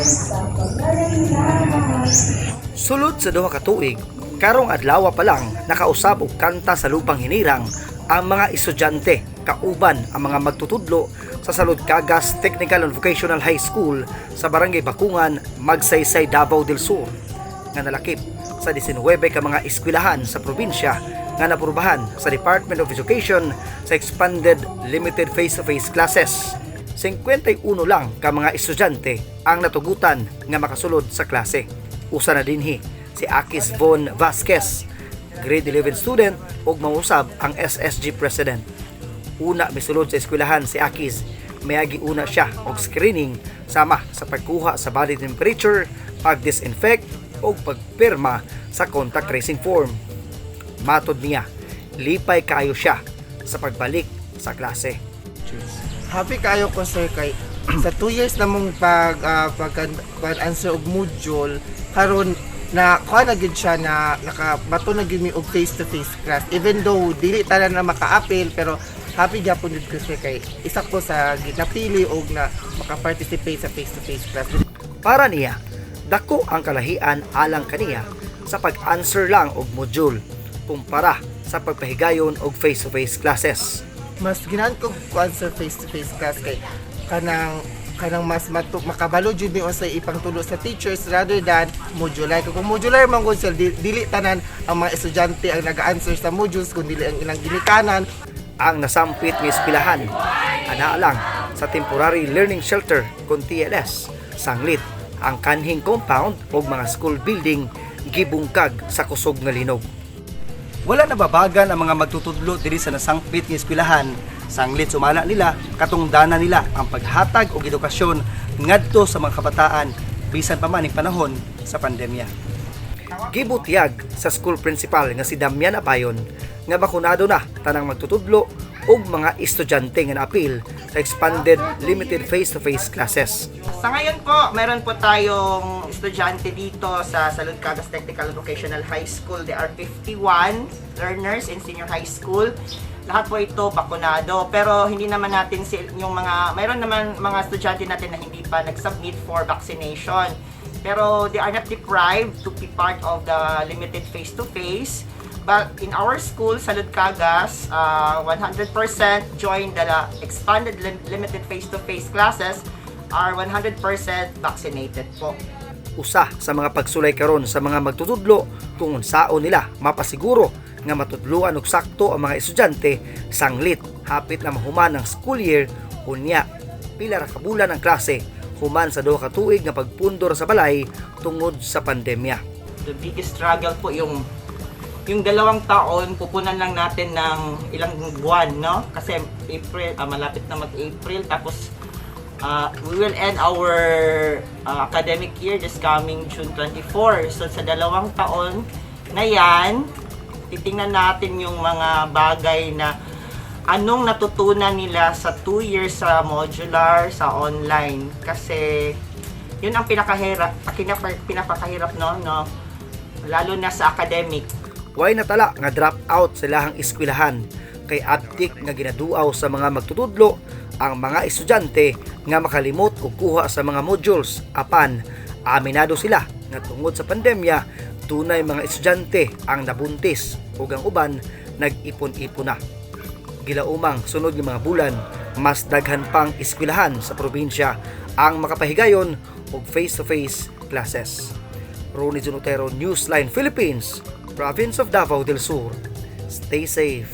Sa paglalang. Sulod sa 2 ka tuig, karong adlaw pa lang nakausab og kanta sa Lupang Hinirang ang mga estudyante kauban ang mga magtutudlo sa Salud Cagas Technical and Vocational High School sa Barangay Bakungan, Magsaysay, Davao del Sur nga nalakip sa 19 ka mga eskwelahan sa probinsya nga naprubahan sa Department of Education sa expanded limited face-to-face classes. 51 lang ka mga estudyante ang natugutan nga makasulod sa klase. Usa na dinhi si Akis Von Vasquez, grade 11 student ug mangusab ang SSG president. Una misulod sa eskwelahan si Akis, mayagi una siya og screening sama sa pagkuha sa body temperature, pag-disinfect ug pagpirma sa contact tracing form. Matod niya, lipay kaayo siya sa pagbalik sa klase. Happy kayo ko, sir, kay sa 2 years na mong pag answer og module, karon na kuha na gyud siya na nakabato na gyud mi og face to face class, even though dili tanan na maka-apil, pero happy gyapon jud ko, sir, kay isa ko sa ginapili og na maka-participate sa face to face class. Para niya, dako ang kalahian alang kaniya sa pag-answer lang og module kumpara sa pagpahigayon og face-to-face classes. Mas ganahan ko kuan sa face to face class kay kanang mas makabalo jud mi unsay ipangtulo sa teachers rather than modular. Kung modular man gud sila, dili tanan ang mga estudyante ang nag-answer sa modules kung dili ang ilang ginikanan. Ang nasampit nga eskwelahan ana lang sa Temporary Learning Shelter kon TLS, sanglit ang kanhing compound og mga school building gibungkag sa kusog nga linog. Wala nababagan ang mga magtutudlo diri sa nasangpit nga eskwelahan, sanglit sumala nila katungdana nila ang paghatag og edukasyon ngadto sa mga kabataan bisan pa man ning panahon sa pandemya. Gibutyag sa school principal nga si Damian Apayon nga bakunado na tanang magtutudlo ug mga estudyante nga naapil sa expanded limited face-to-face classes. Sa ngayon po, meron po tayong estudyante dito sa Salud Cagas Technical Vocational High School. There are 51 learners in senior high school. Lahat po ito bakunado. Pero hindi naman natin yung mga, mayroon naman mga estudyante natin na hindi pa nag-submit for vaccination. Pero they are not deprived to be part of the limited face-to-face. But in our school, Salud Cagas, 100% join the expanded limited face-to-face classes are 100% vaccinated po. Usa sa mga pagsulay karon sa mga magtutudlo kung unsaon nila mapasiguro nga matudloan og sakto ang mga estudyante sanglit hapit na mahuman ang school year, unya pila ra ka bulan ang klase human sa 2 ka tuig nga pagpundor sa balay tungod sa pandemya. The biggest struggle po yung 2 taon, pupunan lang natin ng ilang buwan, no? Kasi April, malapit na mag-April, tapos we will end our academic year this coming June 24. So sa 2 taon na yan, titingnan natin yung mga bagay na anong natutunan nila sa 2 years sa modular, sa online. Kasi yun ang pinakahirap, pinapakahirap, no? Lalo na sa academic. Way natala nga drop out sa ilahang eskwelahan kay abtik nga ginaduaw sa mga magtutudlo ang mga estudyante nga makalimot og kuha sa mga modules, apan aminado sila nga tungod sa pandemya dunay mga estudyante ang nabuntis ug ang uban nag-ipon-ipon na. Gilaumang sunod nga mga bulan mas daghan pang eskwelahan sa probinsya ang makapahigayon og face-to-face classes. Ronnie Junotero, Newsline Philippines, Province of Davao del Sur. Stay safe.